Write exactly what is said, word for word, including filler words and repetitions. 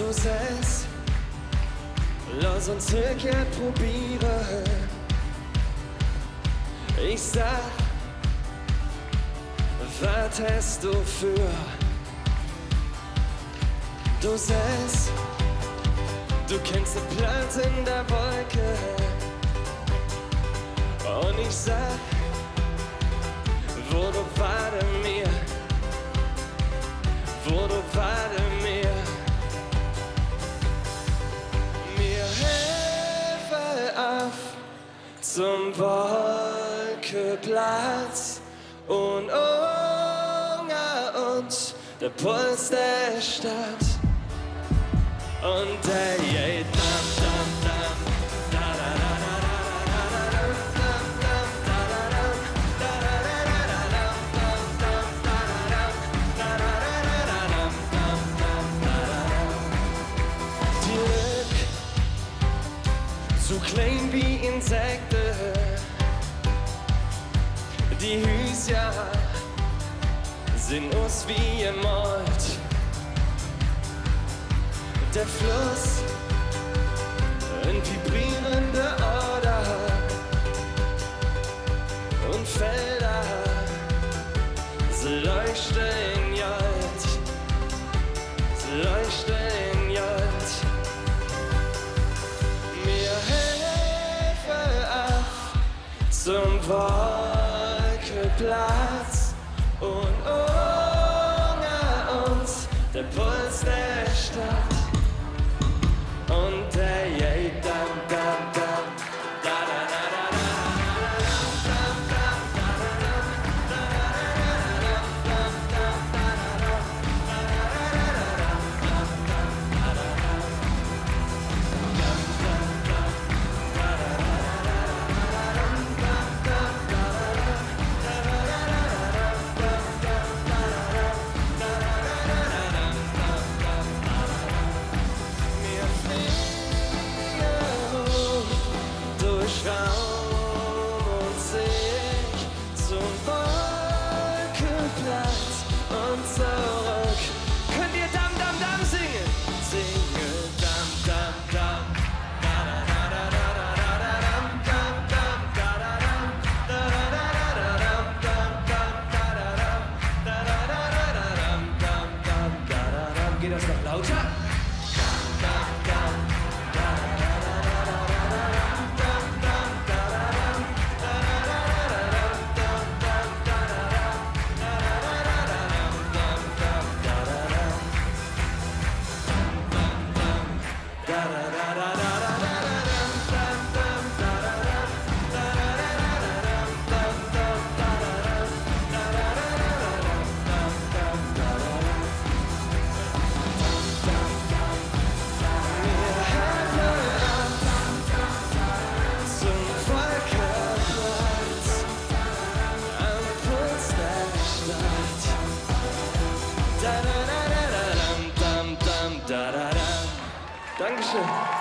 Do sähs, loss uns Rückkehr probiere. Ich sag, wat häs do för? Do sähs, do kenns de Platz en der Wolke. Un ich sag, wo do wade mir, wo do wade mir, mir helfe av zom Wolkeplatz un unger uns der Puls der Stadt. Un dä geiht dam, dam, dam. Die Lück, su klein wie Insekte, die Hüüs, jo, sin us wie gemolt. Der Floss, en vibrierende Oder. Un Felder, se leuchte en Gold, se leuchte en Gold. Mir helfe av zom Wolkeplatz un unger uns der Puls der Stadt. Un dä geiht dam, dam, dam. Mir fleege hooch durch Raum un Zeeg zom Wolkeplatz un zoröck. Künnt ehr Dam Dam Dam singe? Singe Dam Dam Dam. Geht das noch lauter? Dankeschön.